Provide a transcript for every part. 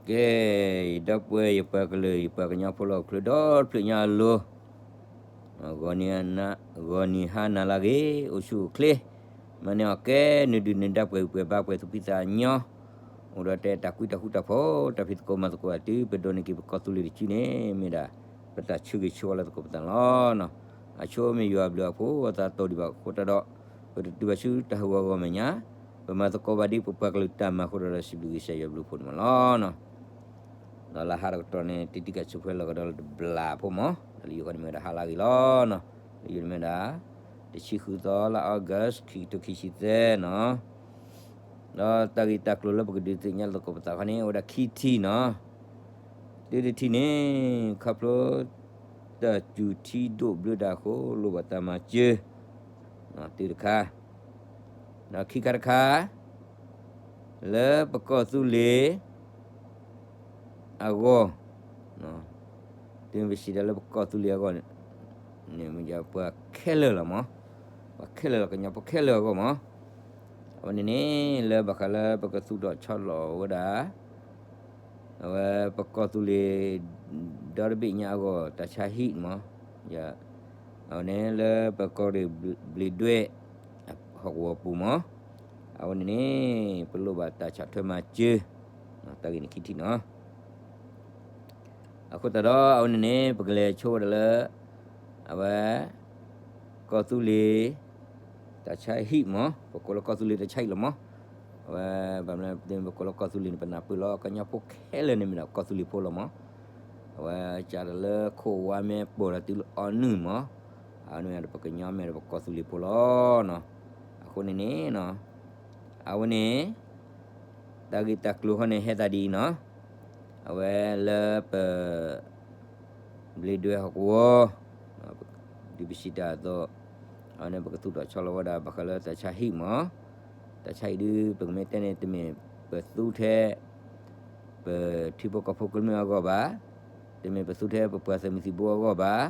ကဲ, ယဒီပုၢ်ဝဲၢ် ယပှၤကလုာ် ယပှၤကညီဖိလၢဟီၣ်ခိၣ်ချၢဒီတဖျၢၣ်ညါအလိၤ, ဂီၤနံၤဟါနၤလၢအဂ့ၤ, အိၣ်ဆူၣ်အိၣ်ချ့, မၤန့ၢ်အီၣ်ကဲ နဒုၣ်နဒါ ပှဲၤဂံၢ်ပှဲၤဘါ ပှဲၤသူၣ်ဖှံသးညီ, အိၣ်ဒီးတဲတၢ်ကွံတၢ်ဃူတၢ်ဖိး တၢ်ဖံးသကိးမၤသကိးအတုၤ ပဒိးန့ၢ်က့ၤပကီၢ်သူလ့ၤတစုန့ၣ် မ့ၢ်ဒၣ် ပတၢ်ဆၢဂ့ၤဆၢဝါလၢသကိးပသးန့ၣ်လီၤ. အဆိမ့ၢ်ယွၤအဘျုးအဖှိၣ် အသးတီၢ်ဒံးဘၣ်အဃိသတးဒီး ပတတုၤဘၣ်ဆူတၢ်ဟးဂီၤအဂီၢ်မဲာ်ညါ, ပမၤသကိးဘၣ်ဒ်ပပှၤကလုာ်တၢ်မၤအဃိဒီး စံးဘျုးကစၢ်ယွၤဘျုးဖှိၣ်န့ၣ်မးလီၤ. ဒီးလၢဟါတကတီၢ်န့ၣ် တံၤတံၤကၢ်ဆူၣ်ဖဲလီၤကဒီးလၢတဘျီဖိမး, ဒီးလၢယိၤခီန့ၣ်မ့ၢ်ဝဲဒၣ်ဟါလၢအဂ့ၤလီၤ. လၢယိၤန့ၣ်မ့ၢ်ဝဲဒၣ် တဆံဃုသီလါ August ခံကထိခံဆံသၢန့ၣ်, ဒီးတၢ်ဂ့ၢ်တၢ်ကျိၤလၢပကဒုးသ့ၣ်ညါလီၤသကိးပသးခီန့ၣ် အိၣ်ဝဲဒၣ်ခံထံၣ်န့ၣ်, တုၤတထံၣ်န့ၣ် ခီဖျိ တၢ်စူၤထံဒိၣ်ဘျၢတၢ်အဃိ လိၣ်ဘၣ်တၢ်မၤစၢၤ, တုၤတခါ, ဒီးခံခါတခါ လၢပကီၢ်သူလ့ၤ အဂီၢ်, တုၤပစံးတၢ်လၢပကီၢ်သူလ့ၤအဂီၢ်န့ၣ် မ့ၢ်ပှၤခဲလၢာ်လီၤမး, ပှၤခဲလၢာ်လီၤ ကညီဖိခဲလၢာ်အဂီၢ်မး, အဝဲန့ၣ်န့ၣ် လၢဘၣ်ဃးလၢပကသူၣ်ထီၣ်ဆီလီၤဝဲဒၣ် အဝဲပကီၢ်သူလ့ၤ ဒီတဘ့ၣ်ညါအဂီၢ် တၢ်ဆါဟံၣ်မး, အဝဲန့ၣ်လၢပကီၢ်ရ့ၣ်ဘျံးဒွဲၣ် ဟီၣ်ကဝီၤပူၤမး, အဝဲန့ၣ်န့ၣ် ပလိၣ်ဘၣ်တၢ်ဆီၣ်ထွဲမၤစၢၤ, တၢ်ဂ့ၢ်န့ၣ်ခံထံၣ်န့ၣ် အဃိသတးဒီး အဝဲန့ၣ်န့ၣ် ပကလဲၤဆိဝဲဒၣ်လၢ အဝဲ ကီၢ်သူလ့ၤ တၢ်ဆါဟံၣ်မး, ပကိးလၢကီၢ်သူလ့ၤတၢ်ဆါဟံၣ်လီၤမး, အဝဲ ဘၣ်မနုၤပကိးလၢကီၢ်သူလ့ၤန့ၣ် ပနၢ်ပၢၢ်လီၤ ကညီဖိခဲလၢာ်န့ၣ်မ့ၢ်ဒၣ်ကီၢ်သူလ့ၤဖိလီၤမး, အဝဲကၢ်ဒီးလၢခိၣ်ဝါမ့ၢ်ပိာ်ဒီးတုၤလၢအီနုၢ်မး, အဝဲန့ၣ်ပကညီမ့ၢ်ဒီးပကီၢ်သူလ့ၤဖိလီၤ. အဃိန့ၣ်န့ၣ် အဝဲန့ၣ် တၢ်ဂ့ၢ်တၢ်ကျိၤခီန့ၣ် ဟဲသးဒ်အံၤန့ၣ်, အဝဲလၢပ ဘျံးဒွဲၣ်ဟီၣ်ကဝီၤ, ဒ်ပစံးတၢ်အသိး, အဝဲန့ၣ် ပကသူၣ်ထီၣ်ဆီလီၤဝဲဒၣ် ဘၣ်ဃးလၢတၢ်ဆါဟံၣ်မး, တၢ်ဆါဟံၣ်ဒုး ပကမ့ၢ်တဲန့ၣ် တမ့ၢ်ပသူထဲ ပထံဖိကီၢ်ဖိကမျၢၢ်အဂီၢ်ဘၣ်, တမ့ၢ်ပသူထဲပပှၤသုးမုၢ်သံၣ်ဘိအဂီၢ်ဘၣ်,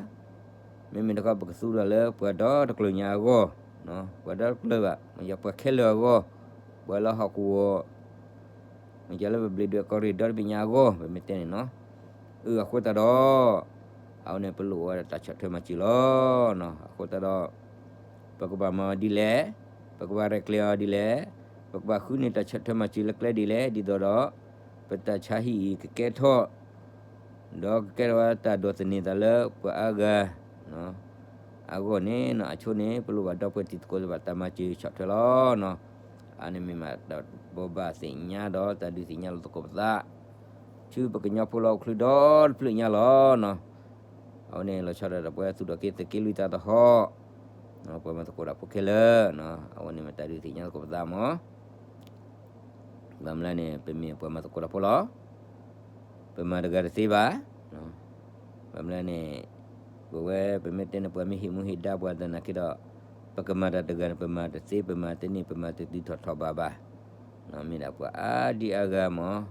မ့မ့ၢ်တခီ ပကသူဒီးလၢပှၤဒီတကျၢၤညါအဂီၢ်, ပှၤဒီတကျၢၤဘၣ်, မ့ၢ်ယပှၤခဲလၢာ်အဂီၢ်, ပှၤလၢဟီၣ်ကဝီၤ မ့ၢ်ယလၢပဘျံးဒွဲၣ်ကီၢ်ရ့ၣ်ဒီတဘ့ၣ်ညါအဂီၢ် ပမ့ၢ်တဲန့ၣ်နီၤ, အဃိသတးဒီး အဝဲန့ၣ် ပလိၣ်ဝဲဒၣ်တၢ်ဆီၣ်ထွဲမၤစၢၤလီၤ. အဃိသတးဒီး ပကဘၣ်မၤအီၤဒ်လဲၣ်, ပကဘၣ်ရဲၣ်ကျဲၤအီၤဒ်လဲၣ်, ပကဘၣ်ဃုန့ၢ်တၢ်ဆီၣ်ထွဲမၤစၢၤလၢကျဲဒ်လဲၣ်, ဒ်သိးဒီး ပတၢ်ဆါဟံၣ်အံၤကကဲထီၣ် ဒီးကကဲထီၣ်ဝဲတၢ်ဒိးသန့ၤသးလၢပှၤအါဂၤ, အဂီၢ်န့ၣ် အဆိန့ၣ် ပလိၣ်ဘၣ်ဒီပုၢ်ဝဲၢ်တံၤသကိးသ့ၣ်တဖၣ်တၢ်မၤစၢၤဆီၣ်ထွဲလီၤ. အန့ၣ်မ့ၢ်မးတၢ်ဘိးဘၣ်သ့ၣ်ညါဒီးတၢ်ဒုးသ့ၣ်ညါလီၤသကိးပသး ဆူပကညီဖိလၢဟီၣ်ခိၣ်ဒီတဖျၢၣ်ညါလီၤ. အဝဲန့ၣ်လီၤဆီဒၣ်တၢ်ပှၤသူၣ်ထီၣ်က့ၤသုးက့လွံၢ်သးသဟီၣ်, ပှၤမၤသကိးတၢ်ဖိခဲလၢာ်, အဝဲန့ၣ်မ့ၢ်တၢ်ဒုးသ့ၣ်ညါလီၤသကိးပသးမး ဘၣ်မနုၤလဲၣ်န့ၣ် ပမ့ၢ်ပှၤမၤသကိးတၢ်ဖိလီၤ. ပမၤတဂၤတသ့ဘၣ်. ဘၣ်မနုၤလဲၣ်န့ၣ် ပဝဲပမ့ၢ်တဲန့ၣ် ပှၤမ့ၢ်ဟ့ၣ်မူဟ့ၣ်ဒါပှၤသနာ်က့ဒီး ပကမၤတၢ်တဂၤန့ၣ် ပမၤတသ့ ပမၤတန့ၢ် ပမၤတဒုးထီၣ်ထီၣ်ဘးဘၣ်. မ့ၢ်ဒၣ်ပှၤအါဒံအါဂၤမး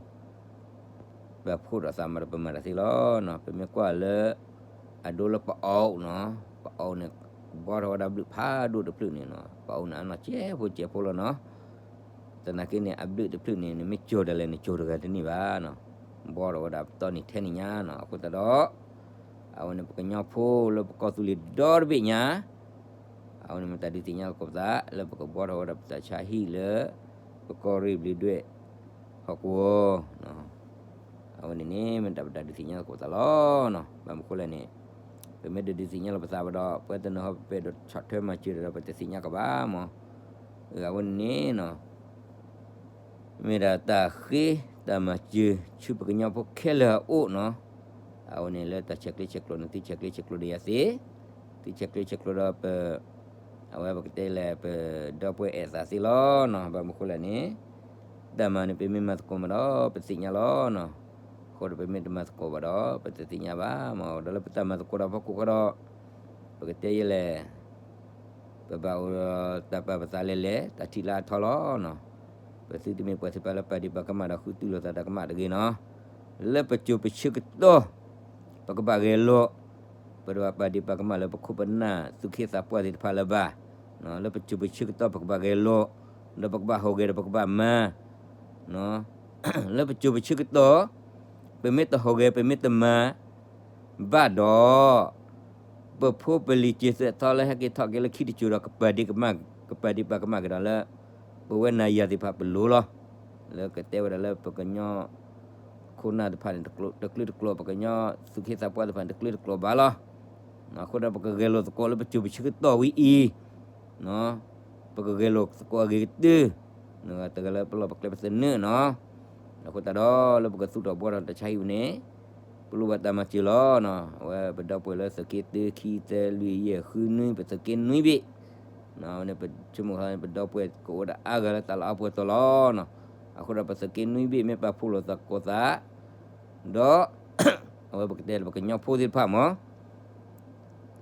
ပှၤဖှိၣ်ထီၣ်သးမးဒီးပမၤတၢ်သ့လီၤ. ပမ့ၢ်ကွၢ်လၢ အဒိလၢပအီၣ်နီၤ, ပအီၣ်န့ၣ် ဘှီထီၣ်ဝဲဒၣ်ဘျုးဖးဒိၣ်တဖျၢၣ်န့ၣ်နီၤ, ပအီၣ်န့ၣ် အနီၢ်ကဲဖိကဲဖိလီၤနီၤ. သနာ်က့န့ၣ် အဘျုးတဖျၢၣ်န့ၣ် နမ့ၢ်ကၠိၤဒၣ်လဲာ်န့ၣ် ကၠိၤတဂၤတန့ၢ်ဘၣ်နီၤ, ဘှီထီၣ်ဝဲဒၣ်ပတီၢ်နံၤထဲန့ၣ်ညါနီၤ. အဃိသတးဒီး အဝဲန့ၣ် ပကညီဖိလၢပကီၢ်သူလ့ၤဒီတဘ့ၣ်ညါ အဝဲန့ၣ်မ့ၢ်တၢ်ဒုးသ့ၣ်ညါလီၤသကိးပသး လၢပကဘှီထီၣ်ဝဲဒၣ်ပတၢ်ဆါဟံၣ်လၢ ပကီၢ်ရ့ၣ်ဘျံးဒွဲၣ် ဟီၣ်ကဝီၤ အဝဲန့ၣ်န့ၣ် မ့ၢ်တၢ်ပတၢ်ဒုးသ့ၣ်ညါလီၤသကိးပသးလီၤ. ဘၣ်မနုၤဃိလဲၣ်န့ၣ် ပမ့ၢ်တဒုးသ့ၣ်ညါလီၤပသးဘၣ်ဒီး ပဝဲတနီၤဟီပပဲာ်ဒိးဆီၣ်ထွဲမၤစၢၤဒီး ပတသ့ၣ်ညါကဘၣ်မး. အဝဲန့ၣ်နီၤ မ့ၢ်ဒၣ်တၢ်ဃ့တၢ်မၤစၢၤ ဆူပကညီဖိခဲလၢာ်အအိၣ်နီၤ. အဝဲန့ၣ်လၢတၢ်ဆဲးကျၢဆဲးကျိးန့ၣ် သုဆဲးကျၢဆဲးကျိးဒီးယၤသ့, သုဆဲးကျၢဆဲးကျိးဒီးပ အဝဲပကတဲလဲၣ် ပဒီပုၢ်ဝဲၢ်အဲၣ်သးသ့လီၤနီၤ. ဘၣ်မနုၤဃိလဲၣ်န့ၣ် တၢ်မၤန့ၣ် ပမ့ၢ်မၤသကိးမးဒီး ပသ့ၣ်ညါလီၤနီၤ. အဃိဒီးပမ့ၢ်တမၤသကိးဘၣ်ဒီး ပတသ့ၣ်ညါဘၣ်မး. ဒီးလၢပတၢ်မၤသကိးတၢ်ဖီခိၣ်ဃီဒီး ပကတဲယဲလဲၣ် ပဘၣ်အိၣ်ဒီးတၢ်ပာ်ပသးလဲၢ်လဲၢ် တၢ်ထံၣ်လၢအထီလီၤနီၤ. ပသုတမ့ၢ်ပှၤသ့ၣ်တဖၣ်လၢပာ်ဒ့ၣ်ပာ်ကမၣ်ဒီးဃုတူၢ်လိာ်သးတၢ်ကမၣ်တဂ့ၤနီၤ. လၢပစိၤပဆၢကတီၢ် ပကဘၣ်ဂဲၤလိာ်, ပတဘၣ်ပာ်ဒ့ၣ်ပာ်ကမၣ်လၢပခိၣ်ပနၢ်သူၣ်က့သးပှၢ်သ့ၣ်တဖၣ်လၢၤဘၣ်. လၢပစိၤပဆၢကတီၢ်ပကဘၣ်ဂဲၤလိာ်, ဒီးပကဘၣ်ဟူးဂဲၤဒီးပကဘၣ်မၤ လၢပစိၤပဆၢကတီၢ် ပမ့ၢ်တဟူးဂဲၤ ပမ့ၢ်တမၤဘၣ်ဒီး ပဖိပလံၤစၢၤသွဲၣ်ထီလၢဟဲက့ၤထီၣ်က့ၤလၢခံတစိၤဒီး ကပာ်ဒ့ကမၣ် ကပာ်ဒ့ပာ်ကမၣ်က့ၤဒီးလၢ ပဝဲနၤယၤသ့ၣ်တဖၣ်ပလိၤလီၤ. လၢကတဲဝဲဒၣ်လၢပကညီခိၣ်နၢ်တဖၣ်န့ၣ် တကျိၤတကျိၤ ပကညီသူၣ်က့သးပှၢ်တဖၣ်န့ၣ် တကျိၤတကျိၤဘၣ်လီၤ. အဃိဒီးပကဂဲၤလိာ်သကိးလၢပစိၤပဆၢကတီၢ်ဝံၤအံၤ ပကဂဲၤလိာ်သကိးအဂ့ၤကတၢၢ် တဂၤလၢပလီၢ်ပကျဲပသနၢၣ်နီၤ. အဃိသတးဒီး လၢပကသူၣ်ထီၣ်ဘှီထီၣ်တၢ်ဆါဟံၣ်ဝဲန့ၣ် ပလိၣ်ဘၣ်တၢ်မၤစၢၤလီၤ. အဝဲပဒီပုၢ်ဝဲၢ်လၢသုးက့တၢ ခံ သၢ လွံၢ် ယဲၢ် ဃု နွံ ပသုးက့နွံဘ့ၣ် န့ၣ်ပဆိကမိၣ်န့ၣ် ပဒီပုၢ်ဝဲၢ်ကအိၣ်ဒီးအါဂၤလၢတၢ်လီၢ်အါပှဲၤတီၤလီၤ. အဃိဒီးပသုးက့နွံဘ့ၣ် မ့ၢ်ပာ်ဖှိၣ်လိာ်သကိးသး ဒီး အဝဲပကတဲလၢပကညီဖိသ့ၣ်တဖၣ်မး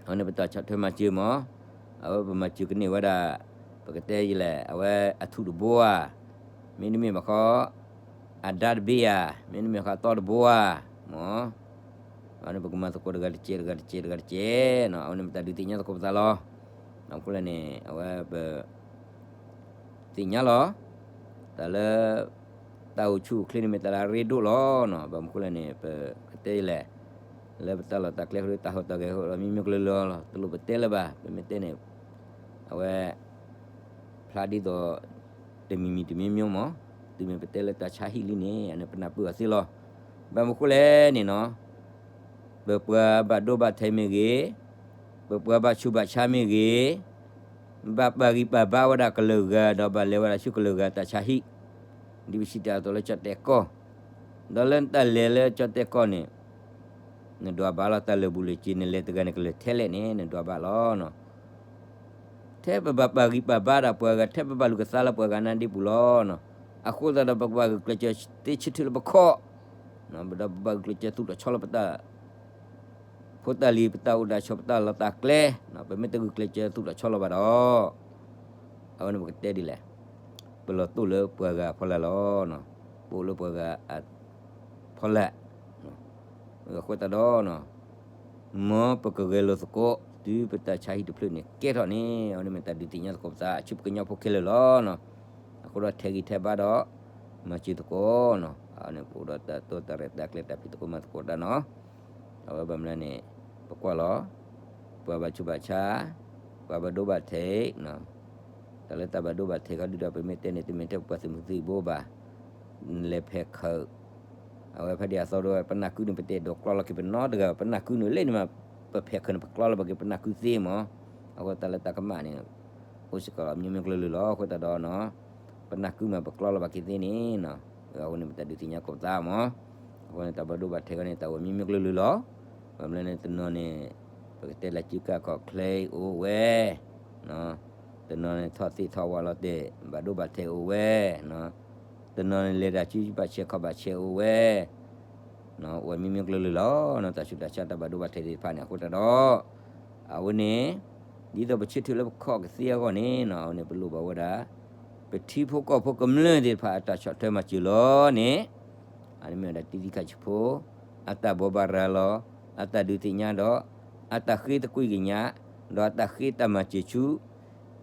အဝဲန့ၣ်ပတၢ်ဆီၣ်ထွဲမၤစၢၤမး အဝဲပမၤစၢၤကန့ၢ်ဝဲဒၣ် ပကတဲယလဲၣ် အဝဲအထူၣ်တဘိဧါ, မ့တမ့ၢ်ဘၣ်ဃီ အဒါတဘ့ၣ်ဧါ, မ့တမ့ၢ်ဃီအသီတဘိဧါ, မး အဝဲန့ၣ်ပကမၤသကိးတဂၤတကဲး တဂၤတကဲး တဂၤတကဲးန့ၣ် အဝဲန့ၣ်ပတၢ်ဒုးသ့ၣ်ညါသကိးပသးလီၤ. အဃိလဲၣ်န့ၣ် အဝဲပ သ့ၣ်ညါလီၤ. တၢ်လၢ တၢ်အိၣ်ဆူၣ်အိၣ်ချ့န့ၣ်မ့ၢ်တၢ်လၢအရ့ဒိၣ်လီၤ. ဘၣ်မနုၤဃိလဲၣ်န့ၣ် ပကတဲလဲၣ် လၢပတၢ်လီၢ်တၢ်ကျဲဃီဒီး တၢ်ဟူးတၢ်ဂဲၤဃီဒီး မ့မ့ၢ်ကျၢၤလၢၤလီၤ တလိၣ်ပတဲလၢၤဘၣ်. ပမ့ၢ်တဲန့ၣ် အဝဲ ဖျါဒ်သိး တမံၤမံၤတမံၤမံၤမး တုၤမ့ၢ်ပတဲလၢတၢ်ဆါဟံၣ်လံန့ၣ် အန့ၣ်ပနၢ်ပၢၢ်အီၤသ့လီၤ. ဘၣ်မနုၤဃိလဲၣ်န့ၣ်နီၤ ပပှၤဘၣ်ဒိဘၣ်ထံးမ့ၢ်ဂ့ၤ, ပပှၤဘၣ်ဆူးဘၣ်ဆါမ့ၢ်ဂ့ၤ, ဘၣ်ပာ်ဂံၢ်ပာ်ဘါဝဲဒၣ်ကလုာ်ဂၤ ဒီးဘၣ်လဲၤဝဲဒၣ်ဆူကလုာ်ဂၤတၢ်ဆါဟံၣ်, ဒ်ပစံးတၢ်အသိးလၢကၠီၣ်တဲၣ်ကီၢ်, ဒီးလၢနတၢ်လဲၤလၢကၠီၣ်တဲၣ်ကီၢ်န့ၣ် နဒွးဘၣ်လီၤ တၢ်လၢာ်ဘူၣ်လၢာ်စ့ၤ နလဲၤတဂၤန့ၣ် ကလုာ်ထဲလဲၣ်န့ၣ် နဒွးဘၣ်လီၤ. ထဲပဘၣ်ပာ်ဂံၢ်ပာ်ဘါဒီးပှၤဂၤ ထဲပဘၣ်လူၤကသါလၢပှၤဂၤနါဒ့ပူၤလီၤ. အဃိသတးဒီး ပကဘၣ်ဂုာ်ကျဲးစၢးသ့ဆၢထၢၣ်လၢပခီၣ်, ဒီးပဘၣ်ဂုာ်ကျဲးစၢးသူၣ်ထီၣ်ဆီလီၤပတၢ် ဖိတၢ်လံၤ ပတၢ်အိၣ်တၢ်ဆိး ပတၢ်လီၢ်တၢ်ကျဲ, ပမ့ၢ်တဂုာ်ကျဲးစၢးသူၣ်ထီၣ်ဆီလီၤဘၣ်ဒီး အဝဲန့ၣ်ပကတဲဒ်လဲၣ်, ပလီၤတိၢ်လၢပှၤဂၤအဖီလာ်လီၤ. ပအိၣ်လၢပှၤဂၤအဖီလာ်, အဃိသတးဒီး မ်ပကဂဲၤလိာ်သကိး တုၤပတၢ်ဆါဟံၣ်တဖျၢၣ်န့ၣ် ကဲထီၣ်န့ၣ် အဝဲန့ၣ်မ့ၢ်တၢ်ဒုးသ့ၣ်ညါသကိးပသး အဆူပကညီဖိခဲလၢာ်လီၤ. အဃိဒီးထဲးဂံၢ်ထဲးဘါဒီး မၤစၢၤသကိး, အဝဲန့ၣ်ပအိၣ်ဒီးတၢ်တိတၢ်ရဲၣ်တၢ်ကျဲၤတၢ်ဖံးသကိးမၤသကိးတၢ်နီၤ. အဝဲဘၣ်မနုၤလဲၣ်န့ၣ် ပကွၢ်လီၤ ပှၤဘၣ်ဆူးဘၣ်ဆါ, ပှၤဘၣ်ဒိဘၣ်ထံး, တၢ်လၢတၢ်ဘၣ်ဒိဘၣ်ထံးခီဒုဒီး ပမ့ၢ်တဲန့ၣ် တမ့ၢ်ထဲပှၤသုးမုၢ်သံၣ်ဘိဘၣ်, လဲၤဖဲးခုး, အဝဲဖဲဒ်အသီဒီး ပနၢ်ကုန့ၣ် ပတအဲၣ်ဒိးကျီလီၤက့ၤပနီတဂၤဘၣ်, ပနၢ်ကုန့ၣ်လၢန့ၣ်မး ပဖဲးခုးန့ၣ် ပကျီလီၤဘၣ်က့ၤ ပနၢ်ကုသ့မး, အဃိတၢ်လၢတၢ်ကမၣ်န့ၣ် အိၣ်စ့ၢ်ကီးလီၤ မ့ၢ်မ့ၢ်ကျၢၤလၢာ်လီၤ. အဃိသတးဒီး ပနၢ်ကုမး ပကျီလီၤဘၣ်က့ၤသ့န့ၣ်, အဃိန့ၣ် ပတၢ်ဒုးသ့ၣ်ညါကိးပသးမး, အဃိန့ၣ် တၢ်ဘၣ်ဒိဘၣ်ထံးခီန့ၣ် တၢ်အိၣ်မ့ၢ်မ့ၢ်ကျၢၤလၢာ်လီၤ. ဘၣ်မနုၤလဲၣ်န့ၣ် တနီၤန့ၣ် ပကတဲလၢစုကၢ်ခီၣ်ချ့အိၣ်ဝဲ တနီၤန့ၣ် ထီၣ်သ့ၣ်ထီၣ်ဝါလီၤတဲာ် ဘၣ်ဒိဘၣ်ထံးအိၣ်ဝဲ, တနီၤန့ၣ် လဲၤတၢ်စုဘၣ်ဆဲးခီၣ်ဘၣ်ဆဲးအိၣ်ဝဲ, အိၣ်မ့ၢ်မ့ၢ်ကျၢၤလၢာ်လီၤ. တၢ်ဆူးတၢ်ဆါတၢ်ဘၣ်ဒိဘၣ်ထံးသ့ၣ်တဖၣ်န့ၣ် အဃိသတးဒီး အဝဲန့ၣ် ဒ်သိးပဆၢထၢၣ်လၢပခီၣ်ကသ့အဂီၢ်န့ၣ် အဝဲန့ၣ် ပလိၣ်ဘၣ်ဝဲဒၣ် ပထံဖိကီၢ်ဖိကမျၢၢ်သ့ၣ်တဖၣ်အတၢ်ဆီၣ်ထွဲမၤစၢၤလီၤန့ၣ်, အမ့ၢ်ဝဲဒၣ်တံၤသကိးဆံးဖိ အတၢ်ဘိးဘၣ်ရၤလီၤ, အတၢ်ဒုးသ့ၣ်ညါဒီး အတၢ်ဃ့သကွံာ်ကညး, ဒီးအတၢ်ဃ့တၢ်မၤစၢၤဆူ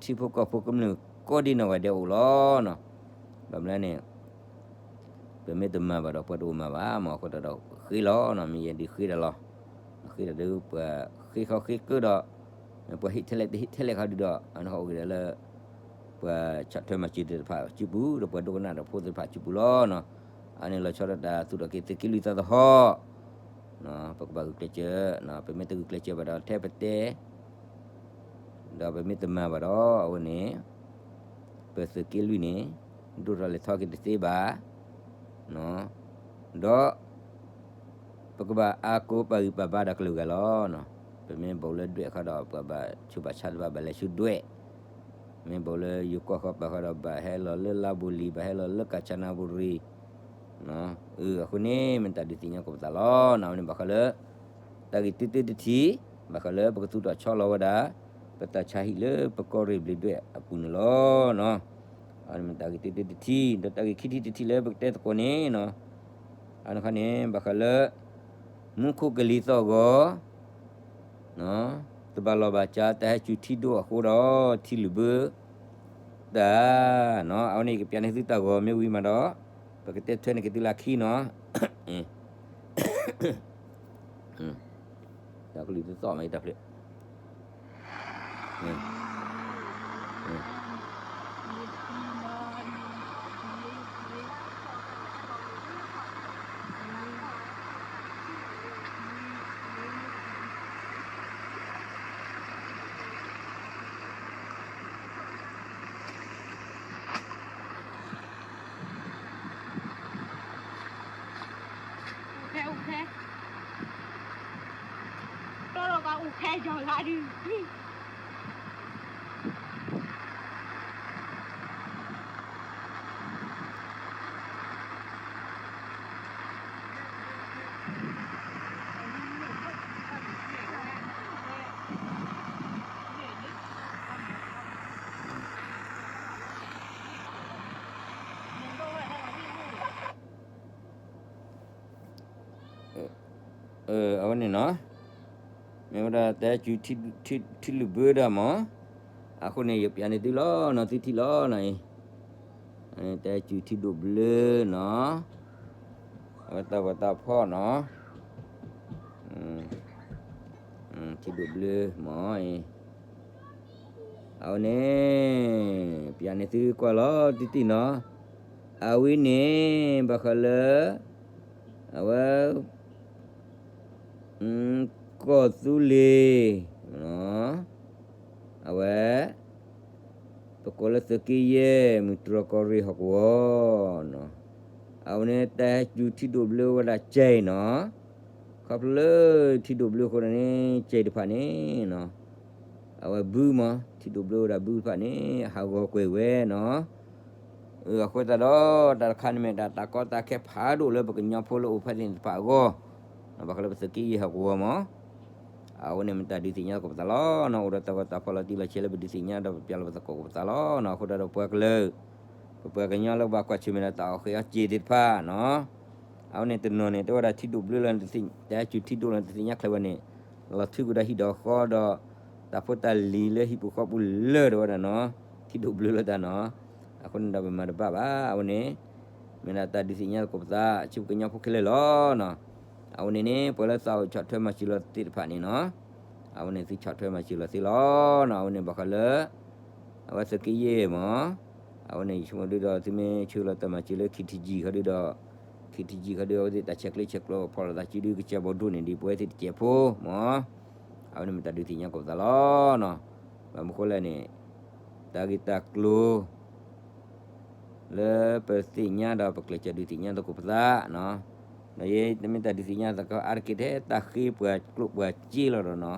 ထံဖိကီၢ်ဖိကမျၢၢ်ကိးဒံနီၢ်ဂၤဒဲးအိၣ်လီၤ. ဘၣ်မနုၤလဲၣ်န့ၣ် ပမ့ၢ်တမၤဘၣ်ဒီး ပှၤတအိၣ်မၤဘၣ်မး, အဃိသတးဒီးဃ့လီၤ, မ့ၢ်ယဲဒုးဃ့တၢ်လီၤ. ဃ့တၢ်ဒီး ပှၤဃ့ခီဃ့ကၢဒီး ပှၤဟ့ၣ်ထဲလဲၣ်တဟ့ၣ်ထဲလဲၣ်ခီဒုဒီး အန့ၣ်ဟီၣ်အိၣ်က့ၤဒီးလၢ ပှၤဆီၣ်ထွဲမၤစၢၤသ့ၣ်တဖၣ်စုပူၤ ဒီးပှၤဒိကနၣ်တၢ်ဖိသ့ၣ်တဖၣ်စုပူၤလီၤ. အန့ၣ်လီၤဆီဒၣ်တၢ် သူၣ်ထီၣ်က့ၤသုးက့လွံၢ်သီသဟီၣ်, ပကဘၣ်ဂုာ်ကျဲးစၢး, ပမ့ၢ်တဂုာ်ကျဲးစၢးဘၣ်ဒီး ထဲပတဲ ဒီးပမ့ၢ်တမၤဘၣ်ဒီး အဝဲန့ၣ် ပသုးက့လွံၢ်န့ၣ် ဒိၣ်ထီၣ်လဲၤထီၣ်က့ၤတသ့ဘၣ်, ဒီး ပကဘၣ်အါကိးပာ်ဂံၢ်ပာ်ဘါဒီးကလုာ်ဂၤလီၤ. ပမ့ၢ်ဘၣ်လၢဒွဲၣ်အခါဒီး ပှၤဘၣ်ဆူးဘၣ်ဆါတဖၣ်ဘၣ်လဲၤဆူဒွဲၣ်, မ့ၢ်ဘၣ်လၢယိၤကီၢ်ဃီပၤဃီဒီး ဘၣ်ဟဲလီၤလၢလါဘူၤလံၤ ဘၣ်ဟဲလီၤလၢကၣ်စနၣ်ဘူရံၤ အဃိန့ၣ် မ့ၢ်တၢ်ဒုးသ့ၣ်ညါကိးပသးလီၤ. အဝဲန့ၣ်ဘၣ်ဃးလၢ တၢ်ဂ့ၢ်တၢတထံၣ်, ဘၣ်ဃးလၢပကသူၣ်ထီၣ်ဆီလီၤဝဲဒၣ် ပတၢ်ဆါဟံၣ်လၢပကီၢ်ရ့ၣ်ဘျ့းဒွဲၣ်အပူၤန့ၣ်လီၤ. အဝဲန့ၣ်မ့ၢ်တၢ်ဂ့ၢ်တၢတထံၣ်, ဒီးတၢ်ဂ့ၢ်ခံထံၣ်တထံၣ်လၢပကတဲသကိးန့ၣ်, အန့ၣ်ခီန့ၣ် ဘၣ်ဃးလၢ မူခိၣ်ကလံၤသီၣ်ဂီၤ တဘၣ်လီၢ်ဘၣ်စး တၢ်ဟဲစူၤထံဒိၣ်အဃိဒီး ထံလုာ်ဘၢတၢ်, အဝဲန့ၣ် ယကပျးန့ၢ်သုတၢ်ဂီၤမ့ၢ်ဝံၤမးဒီး ပကတဲထွဲန့ၢ်က့ၤသုလၢခံနီၤ. တၢ်ကလုၢ်တသီၣ်မး ယတၢ်ဖျၢၣ် အိၣ်ဖဲ အိၣ်ဖဲ တီၢ်ဒီးကအိၣ်ဖဲယီၤဂၤဒုး အဝဲန့ၣ်နီၤ, မ့ၢ်ဝဲဒၣ်တၢ်စူၤထံလုၣ်ဘၢဒၣ်မး, အဃိန့ၣ် ယပျးန့ၢ်သုလီၤနီၤ သုထံၣ်လီၤနီၤအံၤ, တၢ်စူၤထံဒိၣ်ဘျၢနီၤ, အဝဲတၢ်ဂီၤတၢ်ဖီၣ်နီၤ, ထံဒိၣ်ဘျၢမးအံၤ, အဝဲန့ၣ် ပျးန့ၢ်သုကွၢ်လီၤတံၢ်တံၢ်နီၤ, အဝဲန့ၣ် ဘၣ်ဃးလၢ အဝဲ ကီၢ်သူလ့ၤ, အဝဲ ပကိးလၢသုးက့ယဲၢ် မုၢ်တြီၢ်ကီၢ်ရ့ၣ်ဟီၣ်ကဝီၤနီၤ, အဝဲန့ၣ်တၢ်စူၤထံဒိၣ်ဘျၢဝဲဒၣ်ကဲနီၤ, ခီဖျိလၢထံဒိၣ်ဘျၢအဃိန့ၣ် ကဲတဖၣ်န့ၣ်နီၤ, အဝဲဘုမး ထံဒိၣ်ဘျၢဝဲဒၣ်ဘုတဖၣ်န့ၣ် ဟးဂီၤကွံာ်ဝဲနီၤ အဃိသတးဒီး တၢ်တခါန့ၣ်မ့ၢ်ဒၣ် တၢ်ကီတၢ်ခဲဖးဒိၣ်လၢပကညီဖိလၢအိၣ်ဖဲသ့ၣ်တဖၣ်အဂီၢ်, ဘၣ်ဃးလၢပသုးက့ယဲၢ်ဟီၣ်ကဝီၤမး, အဝဲန့ၣ်မ့ၢ်တၢ်ဒုးသ့ၣ်ညါသကိးပသးလီၤနီၤ, အိၣ်ဒီးတၢ်ဂီၤတၢ်ဖီၣ်လီၤတံၢ်လီၤဆဲးလၢပဒုးသ့ၣ်ညါဒီးပပျးလီၤပသကိးပသးလီၤနီၤ, အဃိသတးဒီးပှၤကလုာ်, ပပှၤကညီလၢကဘၣ်ကွၢ်ဆၢၣ်မဲာ်ဒီးတၢ်အီၣ်ဃ့အီၣ်စ့သ့ၣ်တဖၣ်နီၤ, အဝဲန့ၣ်တနီၤန့ၣ် တဲဝဲဒၣ်ထံဒိၣ်ဘျၢလၢ တၢ်စူၤထံဒိၣ်လၢနတသ့ၣ်ညါချ့ဝဲန့ၣ်, လီၤထုကဒီးဟံၣ်ဒီးဃီဒီး တၢ်ဖိတၢ်လံၤလၢဟံၣ်ပူၤဃီပူၤလၢာ်ဒီးဝဲဒၣ်နီၤ, ထံဒိၣ်ဘျၢလၢတၢ်နီၤ, အဃိန့ၣ်ဒီးပမၤတဘၣ်ဘၣ်, အဝဲန့ၣ် မ့ၢ်ဒၣ်တၢ်ဒုးသ့ၣ်ညါသကိးပသး ဆူပကညီဖိခဲလၢာ်လီၤနီၤ, အဝဲန့ၣ်န့ၣ် ပှၤလၢသးအိၣ်ဆီၣ်ထွဲမၤစၢၤလီၤသ့ၣ်တဖၣ်န့ၣ်နီၤ, အဝဲန့ၣ်သုဆီၣ်ထွဲမၤစၢၤလီၤသ့လီၤနီၤ, အဝဲန့ၣ်ဘၣ်ဃးလၢ အဝဲသုးက့ယဲၢ်မး, အဝဲန့ၣ်ယဆိကမိၣ်ဒုဒီး သုမ့ၢ်ဆှၢလီၤတၢ်မၤစၢၤလၢ ခ့ထံကၠံၣ် ခီဒုဒီး, ခ့ထံကၠံၣ် ခီဒု အဝဲသ့ၣ်တၢ်ဆဲးကျၢဆဲးကျိးဖီၣ်လိာ်သးစုဒုကစၢ်ဘီဒိၣ်န့ၣ်ဒ်ပဝဲသ့ၣ်တစဲးဖိမး, အဝဲန့ၣ်မ့ၢ်တၢ်ဒုးသ့ၣ်ညါသကိးပသးလီၤနီၤ, ဘၣ်မနုၤဃိလဲၣ်န့ၣ်, တၢ်ဂ့ၢ်တၢ်ကျိၤ လၢပသ့ၣ်ညါဒီးပကျဲးစၢးဒုးသ့ၣ်ညါသကိးပသးနီၤ, ဒီးယဲတမ့ၢ်တၢ်ဒုးသ့ၣ်ညါသကိးအါတက့ၢ်ထဲတၢ်ဃ့ပှၤကျိၣ်ပှၤစ့လီၤဒီးနီၤ,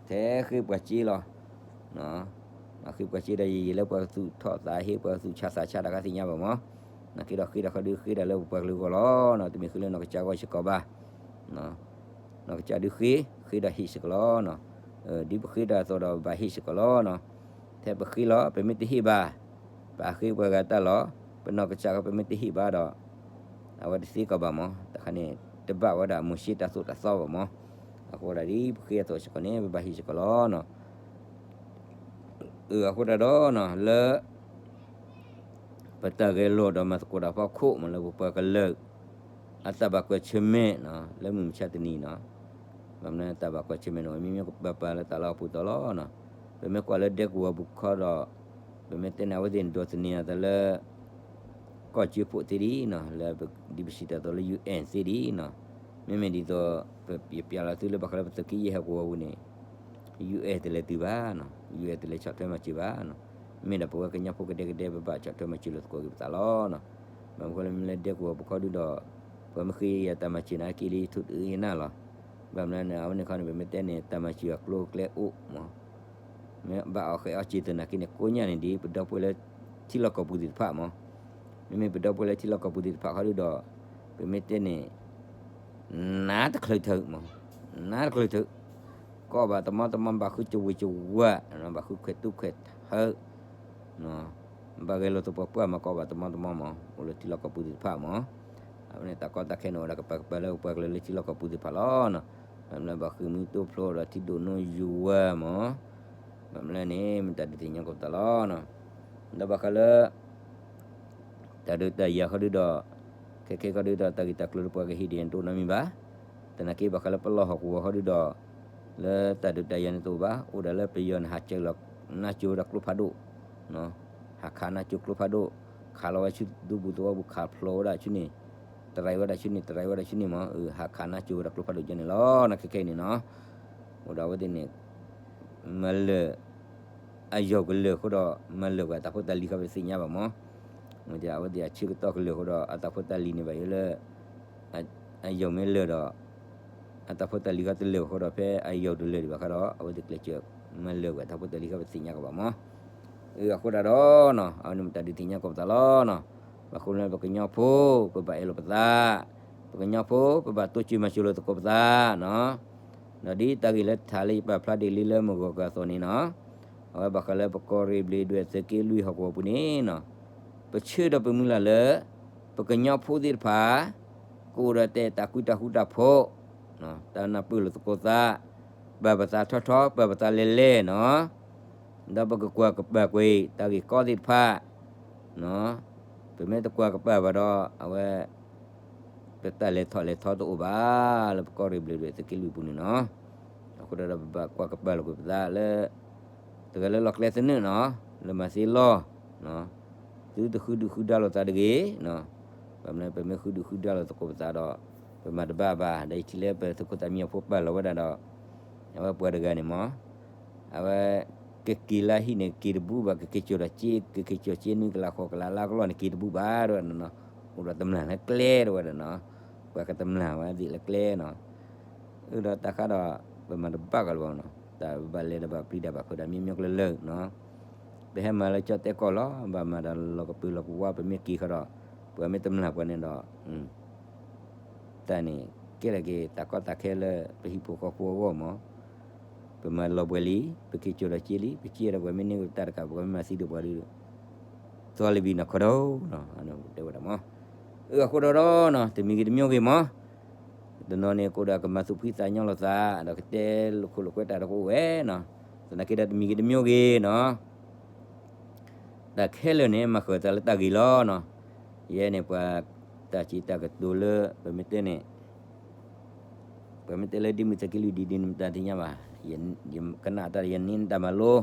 ထဲဃ့ပှၤစ့လီၤ ဃ့ပှၤစ့ဒီးယယံာ်လၢပှၤသူၣ်ထီၣ်သးဟ့ ပှၤသူၣ်ဆါသးဆါတၢ်ခါသ့ၣ်ညါဘၣ်မး, နာ်က့ဒီးဃ့ဒီးဃီဒုဃ့ဒီးလၢပပှၤကလုာ်အဂီၢ်လီၤနီၤ, တမ့ၢ်ဃ့လၢနီၢ်ကစၢ်အဂီၢ်စ့ၢ်ကီးဘၣ်, နီၢ်ကစၢ်ဒုဃ့, ဃ့ဒီးဟ့ၣ်စ့ၢ်ကီးလီၤနီၤ, ဒ်ပဃ့တၢ်အသိးဒီးပဘၣ်ဟ့ၣ်စ့ၢ်ကီးလီၤနီၤ, ထဲပဃ့လီၤ ပမ့ၢ်တဟ့ၣ်ဘၣ်, ပဃ့ပှၤဂၤတၢ်လီၤ, ပနီၢ်ကစၢ်ဃီပမ့ၢ်တဟ့ၣ်ဘၣ်ဒီး အဝဲတသ့ကီးဘၣ်မး, တၢ်ခါန့ၣ် တဘၣ်ဝဲဒၣ်မိၤၡ့တၢ်သိၣ်တၢ်သီဘၣ်မး, အဃိဒၣ်ဒ်ပဃ့အသိးစ့ၢ်ကီးန့ၣ် ပဘၣ်ဟ့ၣ်စ့ၢ်ကီးလီၤနီၤ, အဃိဒၣ်ဒီးနီၤ လၢ ပတၢ်ဂဲၤလိာ်ဒီးမၤသကိးတၢ်ဖီခိၣ်မးလၢပပှၤကလုာ် အတၢ်ဘၣ်ကွၢ်ဆၢၣ်မဲာ်နီၤ လၢမုၢ်မဆါတနံၤနီၤ, ဘၣ်မနုၤတၢ်ဘၣ်ကွၢ်ဆၢၣ်မဲာ်န့ၣ် မ့မ့ၢ်ပပာ်လၢတၢ်လီၢ်အပူၤတီၤလီၤနီၤ, ပမ့ၢ်ကွၢ်လၢဒဲကဝီၤပူၤခီဒီး ပမ့ၢ်တဲန့ၣ် အဝဲသ့ၣ်န့ၣ်ဒိးသန့ၤအသးလၢ ကီၢ်ကၠ့ဖိသ့ဒံးနီၤ, လၢဒ်ပစံးတၢ်သိးလၢ ယူၢ်အဲၣ် သ့ဒံးနီၤ, မ့မ့ၢ်ဒ်သိး ပပျးလီၤသုလၢဘၣ်ဃးလၢပသုးက့ယဲၢ်ဟီၣ်ကဝီၤပူၤန့ၣ် ယူၢ်အဲၣ် တလဲၤတုၤဘၣ်နီၤ, ယူၢ်အဲၣ် တလဲၤဆီၣ်ထွဲမၤစၢၤဘၣ်နီၤ, မ့ၢ်ဒၣ်ပဝဲကညီဖိကဒဲကဒဲ ပဘၣ်ဆီၣ်ထွဲမၤစၢၤလိာ်သကိးက့ၤပသးလီၤနီၤ, ဘၣ်မနုၤဃိလၢမ့ၢ်လၢဒဲကဝီၤပူၤခီဒုဒီး ပှၤမ့ၢ်ဃ့ယၤတၢ်မၤစၢၤန့ၣ် အက့ၢ်လံထူတအုးယနၢ်လီၤ, ဘၣ်မနုၤန့ၣ် အဝဲန့ၣ်ခီန့ၣ် ပမ့ၢ်တဲန့ၣ် တၢ်မၤစၢၤအကျိၤအကျဲအိၣ်မး မ့ၢ်ဘၣ်အီၣ်ဃဲးအီၣ်စ့ၤသနာ်က့န့ၣ် ကိးညါန့ၣ်ဒ်ပဒီပုၢ်ဝဲၢ်လၢထံလီၢ်ကီၢ်ပူၤသ့ၣ်တဖၣ်မး, မ့မ့ၢ်ပဒီပုၢ်ဝဲၢ်လၢထံလီၢ်ကီၢ်ပူၤသ့ၣ်တဖၣ်ခီဒုဒီး ပမ့ၢ်တဲန့ၣ် နါတချုးထုးမး, နါတချုးထုး, ကိးဘၣ်တမီတမီ ဘၣ်ဃုကဝ့ၤကဝါ, ဘၣ်ဃုခွဲးတူၢ်ခွဲးထၢ ဘၣ်ဂဲၤလိာ်သပှၢ်ပှၢ်မး ကိးဘၣ်တမီတမီမး အိၣ်လၢထံလီၢ်ကီၢ်ပူၤသ့ၣ်တဖၣ်မး, အဝဲန့ၣ်တၢ်ကီတၢ်ခဲန့ၣ်အိၣ်ဝဲဒၣ်ကပၤကပၤလၢပပှၤကလုာ်လၢထံလီၢ်ကီၢ်ပူၤသ့ၣ်တဖၣ်လီၤနီၤ, ဘၣ်မနုၤဘၣ်ဃ့ၢ်မှံဟးဖျိးဒီးထံဒိၣ်နိယိၤဝါမး, ဘၣ်မနုၤန့ၣ် မ့ၢ်တၢ်ဒုးသ့ၣ်ညါကီးပသးလီၤနီၤ, ဒီးဘၣ်ဃးလၢ တၢ်ဒုးတၢ်ယၤခီဒုဒီး ခဲခဲခီဒုဒီး တၢ်ဂ့ၢ်တၢ်ကျိၤလၢပှၤကဟ့ၣ်ဒ်အံၤ တအိၣ်နီတမံၤဘၣ်, သနာ်က့ဘၣ်ဃးလၢပလီၢ်ဟီၣ်ကဝီၤဟီဒုဒီး လၢတၢ်ဒုးတၢ်ယၤန့ၣ်တအိၣ်ဘၣ်, အိၣ်ဒၣ်လၢပယီၤန့ၣ်ဟးစၢၤလီၤနါစိၤဝဲဒၣ်ကျိဖးဒိၣ်, ဟးခးနါစိၤကျိဖးဒိၣ်, ခးလီၤဝဲဆူဒူပူၤသဝီပူၤ ခးဖျိးဝဲဒၣ်ဆူန့ၣ်, တရံးဝဲဒၣ်ဆူန့ၣ် တရံးဝဲဒၣ်ဆူန့ၣ်မး, ဟးခးနါစိၤဝဲဒၣ်ကျိဖးဒိၣ်ကဲန့ၣ်လီၤ. နာ်က့ခဲအံၤန့ၣ်နီၤ, အိၣ်ဒီးအဝဲသ့ၣ်န့ၣ် မၤလၢာ် အယီၢ်ကလၢာ်အဃိဒီး မၤလၢာ်ကွံာ်အတၢ်ဖိတၢ်လံၤဃီပသ့ၣ်ညါဘၣ်မး, အဝဲသ့ၣ်အဆၢကတီၢ်ကလၢာ်အဃိဒီး အတၢ်ဖိတၢ်လံၤန့ၣ်ဘၣ်ယိၣ်လၢ အယီၢ်မ့ၢ်လၢာ်ဒီး အတၢ်ဖိတၢ်လံၤဃီတလၢာ်ဘၣ်အဃိဒီး ဖဲအယီၢ်တလၢာ်ဒံးဘၣ်ဃီဒီး အဝဲသ့ၣ်ကျဲးစၢးမၤလၢာ်ကွံာ်အတၢ်ဖိတၢ်လံၤဃီပသ့ၣ်ညါကဘၣ်မး. အဃိဒၣ်ဒီးနီၤ အဝဲန့ၣ်မ့ၢ်တၢ်ဒုးသ့ၣ်ညါကိးပသးလီၤနီၤ. ဘၣ်ဃိလၢပကညီဖိ ပဘၣ်အဲၣ်လိာ်ပသး, ပကညီဖိ ပဘၣ်တိစၢၤမၤစၢၤလိာ်သကိးပသးနီၤ. ဒီးဒ်တၢ်ဂ့ၢ်လၢထးလၢယပာ်ဖျါတ့ၢ်လံလၢမုၢ်ဂီၤကၤအသိးန့ၣ်နီၤ, အဝဲဘၣ်ဃးလၢပကီၢ်ရ့ၣ်ဘျ့းဒွဲၣ်သုးက့လွံၢ်ဟီၣ်ကဝီၤပူၤန့ၣ်နီၤ, ပဆၢဒီးပမုၢ်လၢ်လၢ ပကညီဖိသ့ၣ်တဖၣ် ကအိၣ်ဒီးတၢ်အဲၣ်တၢ်ကွံတၢ်ဃူတၢ်ဖိး, တၢ်နၢ်ပၢၢ်လိာ်သကိးသး, ပာ်ပသးထီထီ ပာ်ပသးလဲၤလဲၤနီၤ, ဒီးပကကွၢ်ကပၤကွံာ်တၢ်ဂ့ၢ်ကီသ့ၣ်တဖၣ် ပမ့ၢ်တကွၢ်ကပၤဘၣ်ဒီး အဝဲ ပတၢ်လဲၤထီၣ်လဲၤထီတအိၣ်ဘၣ် လၢပကီၢ်ရ့ၣ်ဘျ့းဒွဲၣ်သုးက့လွံၢ်ပူၤန့ၣ်နီၤ. အဃိဒီးပဘၣ်ကွၢ်ကပၤလိာ်ကွံာ်ပသးလၢ တဂၤလၢလီၢ်ကျဲသနၢၣ်နီၤ, လၢမၤသ့လီၤ, သုတဃုဒုၣ်ဃုဒါလိာ်သးတဂ့ၤ, ဘၣ်မနုၤပမ့ၢ်ဃုဒုၣ်ဃုဒါလိာ်သကိးပသးဒီး ပမၤတဘၣ်ဘၣ်, ဒီးယထံၣ်လၢပသုးခိၣ်သးမံအဖိပာ်လီၤဝဲဒၣ်ဒီး အဝဲပှၤတဂၤန့ၣ်မး အဝဲ ကက့ၤလၢဟံၣ်န့ၣ် က့ၤတဘူၣ်ဘၣ်, ကက့ၤစိာ်ဒီးစ့, ကက့ၤစိာ်စ့နွံကလးဃိးကလးလါကလီၢ်န့ၣ် က့ၤတဘူၣ်ဘၣ်တဝဲဒၣ်နီၤ, အိၣ်ဒီးတမျာ်လၢကျဲတဝဲဒၣ်နီၤ, ပှၤကတမျာ်ဝဲဒၣ်လၢကျဲနီၤ, အၢဒီးတၢ်ဃးဒီး ပမၤတဘၣ်ကီးလၢၤဘၣ်နီၤ, တၢ်ဘၣ်လဲၤဒီးဘၣ်ပျံၤတၢ်ဘၣ်ဖုးတၢ်မ့ၢ်မ့ၢ်ကျၢၤလၢာ်နီၤ, ပဟဲမၤလၢကၠီၣ်တဲၣ်ကီၢ်လီၤ, ဘၣ်မၤဒီးလီၤကပၢၤလီၤကဝါ ပမ့ၢ်က့ၤဃီဒီး ပှၤမ့ၢ်တမျာ်ပှၤန့ၣ်ဒီး တၢ်န့ၣ် ကဲထီၣ်က့ၤတၢ်ကီတၢ်ခဲလၢပဟံၣ်ဖိဃီဖိအဂီၢ်မး, ပမၤလီၤပှဲၤလံ, ပက့ၤစိာ်ဒီးစ့လံ, ပက့ၤဒီးပှၤမ့ၢ်န့ၢ်က့ၤတၢ်တကး ပှၤမ့ၢ်မၤသံဒီးပှၤဒီး သီလံဘံနီၢ်ခီဒိၣ်နီၤ, တဲဝဲဒၣ်မး, အဃိဒီးနီၤ တမံၤဂ့ၤတမံၤဂ့ၤမး, တနီၤန့ၣ်ကအိၣ်ဒီးကမၤသူၣ်ဖှံသးညီလိာ်သး ဒီးကတဲလိာ်ခိၣ်လိာ်ကွဲတၢ်တကအိၣ်ဝဲနီၤ, သနာ်က့ဒီးတမံၤဂ့ၤတမံၤဂ့ၤနီၤ တၢ်ခဲလၢာ်န့ၣ် မၤဃုာ်သးလၢတၢ်ဂ့ၤလီၤနီၤ, ယဲန့ၣ်ပှၤတၢ်စံးတၢ်ကတိၤလၢ ပမ့ၢ်တဲန့ၣ် ပှၤမ့ၢ်တဲလၢဒ်မုၢ်သုးက့လွံၢ်ဒ်ဒ်န့ၣ် မတၤတသ့ၣ်ညါဘၣ်, ယကနၣ်တၢ်ယန့ၢ်တၢ်မၤလိ,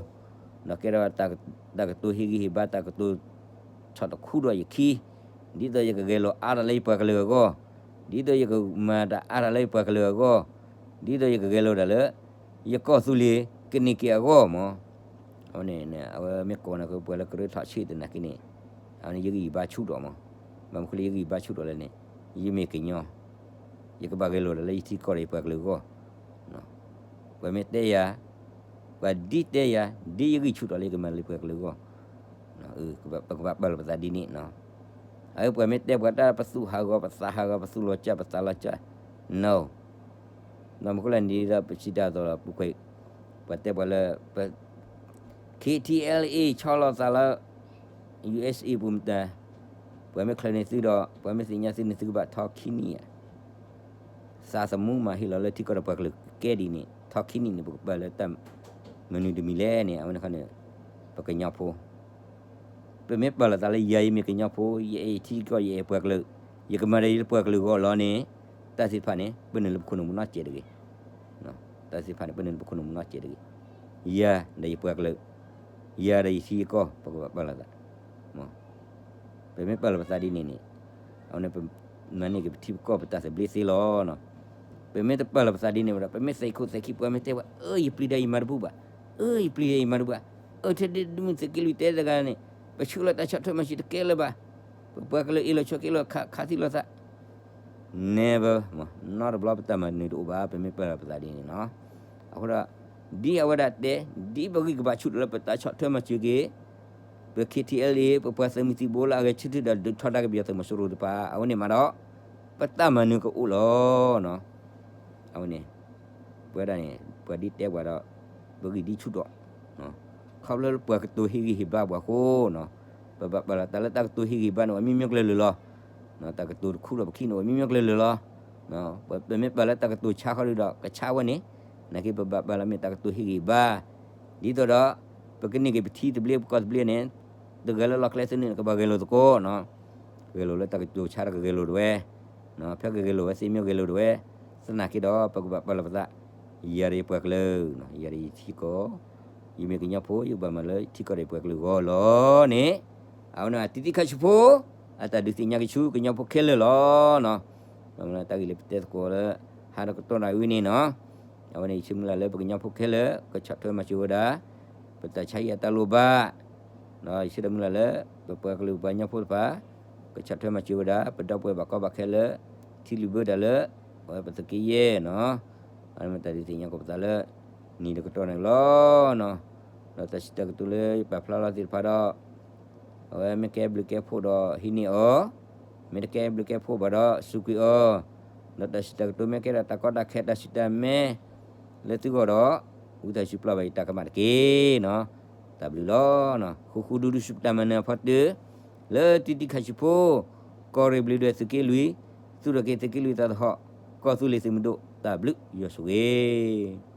ဒီးကဲထီၣ်တၢ်ကတိၤဟ့ၣ်ဂံၢ်ဟ့ၣ်ဘါ တၢ်ကတိၤဆီၣ်တခူဒီးယခံ, ဒ်သိးယကဂဲၤလိာ်အါတၢ်လၢယပှၤကလုာ်အဂီၢ်, ဒ်သိးယကမၤတၢ်အါတၢ်လၢယပှၤကလုာ်အဂီၢ်, ဒ်သိးယကဂဲၤလိာ်တၢ်လၢ ယကီၢ်သူလ့ၤကန့ၢ်က့ၤအဂီၢ်မး, အဝဲန့ၣ် အဝဲမ့ၢ်ကိးန့ၣ် ပှၤလၢကရၢထီၣ်ဆံးသနာ်က့န့ၣ်, အဝဲန့ၣ်ယဂံၢ်ယဘါဆူၣ်ထီၣ်မး, ဘၣ်မနုၤဃိလၢယဂံၢ်ယဘါဆူၣ်ထီၣ်လဲၣ်န့ၣ်, ယမ့ၢ်ကညီ ယကဘၣ်ဂဲၤလိာ်တၢ်လၢယထံကီၢ်ဒီးယပှၤကလုာ်အဂီၢ်, ပှၤမ့ၢ်တဲယၤ, ပှၤဒ်တဲယၤ, ဒ်ယဂံၢ်ဆူၣ်ထီၣ်လၢယကမၤလၢယပှၤကလုာ်အဂီၢ်, ပကဘၣ်ပာ်လီၤပသးဒ်န့ၣ်, အပှၤမ့ၢ်တဲပှၤတၢ်ပသူၣ်ဟးဂီၤပသးဟးဂီၤ ပသူၣ်လီၤစၢ်ပသးလီၤစၢ်, no, ဘၣ်မနုၤဃိလဲၣ်န့ၣ်ဒီး ပစံးတၢ်အသိးလီၤ ပူၤကွံာ်, ပှၤတဲပှၤလၢ K T L A ဆီလီၤသးလၢ U S A ပူၤမတၤ, ပှၤမ့ၢ်ချၢန့ၢ်သုဒီး ပှၤမ့ၢ်သ့ၣ်ညါသုန့ၣ် သုကဘၣ်ထီခံနံၣ်ဧါ, သးသမူမၤဟ့ၣ်လီၤလၢထံကီၢ်ဒီးပှၤကလုာ်ကဲဒ်န့ၣ် ထီခံနံၣ်န့ၣ် ပကပာ်လၢတၢ်မနုၤတမံၤလဲၣ်န့ၣ် အဝဲန့ၣ်ခီန့ၣ် ပကညီဖိ ပမ့ၢ်ပာ်လီၤသးလၢယၤယမ့ၢ်ကညီဖိ ယအဲၣ်ထံကီၢ်ယအဲၣ်ပှၤကလုာ် ယကမၤဒီးယပှၤကလုာ်အဂီၢ်လီၤန့ၣ် တၢ်သ့ၣ်တဖၣ်န့ၣ် ပနုာ်လၢပခိၣ်နူာ်ပနီၢ်စဲးတဂ့ၤ, တၢ်သ့ၣ်တဖၣ်န့ၣ် ပနုာ်လၢပခိၣ်နူာ်ပနီၢ်စဲးတဂ့ၤ, ယၤဒီးယပှၤကလုာ်, ယၤဒီးယထံယကီၢ် ပကဘၣ်ပာ်လီၤသး ပမ့ၢ်ပာ်လီၤပသးဒ်န့ၣ်န့ၣ် အဝဲန့ၣ် ပမၤန့ၢ်က့ၤပထံပကီၢ်ပတၢ်သဘျ့သ့လီၤ. ပမ့ၢ်တပာ်လီၤပသးဒ်န့ၣ်ဝဲဒီး ပမ့ၢ်သံးခိၣ်သံးခံ ပှၤမ့ၢ်တဲဝဲ အၢ ယပျံၤဒီးယမၤတဘူၣ်ဘၣ်, အၢ ယပျံၤဒီးယမၤတဘူၣ်ဘၣ်, အၢ ထဲဒ်မုၢ်သုးက့လွံၢ်တဲတဂၤန့ၣ် ပဆှၢလီၤတၢ်ဆီၣ်ထွဲမၤစၢၤတကဲလၢၤဘၣ်, ပပှၤကလုာ်အ့ၣ်လိာ်ဆိးက့လိာ်ခးသံလိာ်သး never, နီတဘျီပတၢ်မၤနၢၤတအိၣ်ဘၣ် ပမ့ၢ်ပာ်လီၤပသးဒ်န့ၣ်နီၤ. အဃိဒီး ဒ်အဝဲဒၣ်တဲ ဒ်ပဂံၢ်ကဘၣ်ဆူၣ်ထီၣ်လၢပတၢ်ဆီၣ်ထွဲမၤစၢၤက့ၤ ပ K T L A ပပှၤသုးမုၢ်သံၣ်ဘိလၢအဂဲၤဆၢထၢၣ်ဒီးဒုးထီဒါက့ၤပယီၤသုးမီၤစိရိၤတဖၣ် အဝဲန့ၣ်မးဒီး ပတၢ်မၤနၢၤကအိၣ်လီၤ. အဝဲန့ၣ် ပဝဲဒၣ်န့ၣ် ပှၤဒ်တဲပှၤဒီး ပဂံၢ်ဒ်ဆူၣ်ထီၣ် ခီဖျိလၢပှၤကတိၤဟ့ၣ်ဂံၢ်ဟ့ၣ်ဘါပှၤအဃိနီၤ, ပဘၣ်ပာ်လီၤတၢ်လၢတၢ်ကတိၤဟ့ၣ်ဂံၢ်ဟ့ၣ်ဘါန့ၣ် အိၣ်မ့ၢ်မ့ၢ်ကျၢၤလၢာ်လီၤ. တၢ်ကတိၤတခူဒီးပခံန့ၣ် အိၣ်မ့ၢ်မ့ၢ်ကျၢၤလၢာ်လီၤ. ပမ့ၢ်ပာ်လၢတၢ်ကတိၤဆါဃီဒီး ကဆါဝဲန့ၣ်, နာ်က့ပဘၣ်ပာ်လီၤမ့ၢ်တၢ်ကတိၤဟ့ၣ်ဂံၢ်ဟ့ၣ်ဘါ, ဒ်သိးဒီး ပကန့ၢ်က့ၤပထံသဘျ့ပကီၢ်သဘျ့န့ၣ်, တဂၤလၢလီၢ်ကျဲသနၢၣ်န့ၣ် ကဘၣ်ဂဲၤလိာ်သကိးနီၤ. ဂဲၤလိာ်လၢတၢ်ကတိၤဆါဒီးကဂဲၤလိာ်တဝဲ, ဖဲကဂဲၤလိာ်ဝဲသ့မ့ၢ်ဂဲၤလိာ်တဝဲ, သနာ်က့ဒီး ပကဘၣ်ပာ်လီၤပသး, ယၤဒီးယပှၤကလုာ်, ယၤဒီးယထံကီၢ်, ယမ့ၢ်ကညီဖိ ယကဘၣ်မၤလၢထံကီၢ်ဒီးယပှၤကလုာ်အဂီၢ်လီၤန့ၣ်, အဝဲန့ၣ်အတံၤသံၣ်ခါဆူၣ်ဖိ, အတၢ်ဒုးသ့ၣ်ညါက့ၤဆူကညီဖိခဲလၢာ်လီၤ. တၢ်ဂ့ၢ်လၢပတဲသကိးလၢ ဟါဒီးကတီၢ်နၣ်ဝံၤန့ၣ်နီၤ, အဝဲန့ၣ်ယဆၢမုၢ်လၢ်လၢပကညီဖိခဲလၢာ် ကဆီၣ်ထွဲမၤစၢၤဝဲဒၣ် ပတၢ်ဆါဟံၣ်အတၢ်လိၣ်ဘၣ်, ယဆၢမုၢ်လၢ်လၢ ပပှၤကလုာ်ပှၤကညီဖိတဖၣ် ကဆီၣ်ထွဲမၤစၢၤဝဲဒၣ် ပဒီပုၢ်ဝဲၢ်ဘၣ်ကီဘၣ်ခဲလၢ ထံလုၢ်ဘၢတၢ်လၢ အဝဲပသုးက့ယဲၢ်နီၤ, အမ့ၢ်တၢ်ဒုးသ့ၣ်ညါကီးပသးလၢ နံၤဒီးကတီၢ်န့ၣ်လီၤ. ဒီးတၢ်စံးတၢ်ကတိၤလၢယပာ်ဖျါလီၤသ့ၣ်တဖၣ်ဒီး အဝဲမ့ၢ်ကဲဘျုးကဲဖှိၣ်ဒီးဟံးန့ၢ်အီၤ, မ့ၢ်တကဲဘျုးကဲဖှိၣ်ဘၣ်ဒီးစူးကွံာ်အီၤ, ဒီးတၢ်စံးတၢ်ကတိၤမ့ၢ်ကဲထီၣ်တၢ်ကီတၢ်ခဲတၢ်ဆူၣ်တၢ်မဲ လၢသုဂီၢ်ဒီး ဝံသးစူၤပျၢ်ဘၣ်ယတၢ်ကမၣ်တက့ၢ်နီၤ. တၢ်ဘျုးလီၤ. ဃူဃူဒူဒူဆူပတၢ်မၤနၢၤအဖီတၢၢ်, လၢတံၤသံၣ်ခါဆူၣ်ဖိ, ကီၢ်ရ့ၣ်ဘျုးဒွဲၣ်သုးက့လွံၢ်, သူၣ်ထီၣ်က့ၤသုးက့လွံၢ်သးသဟီၣ်, ကီၢ်သူလ့ၤသုးမုၢ်ဒိၣ် တၢ်ဘျုးယွၤဆိၣ်ဂ့ၤ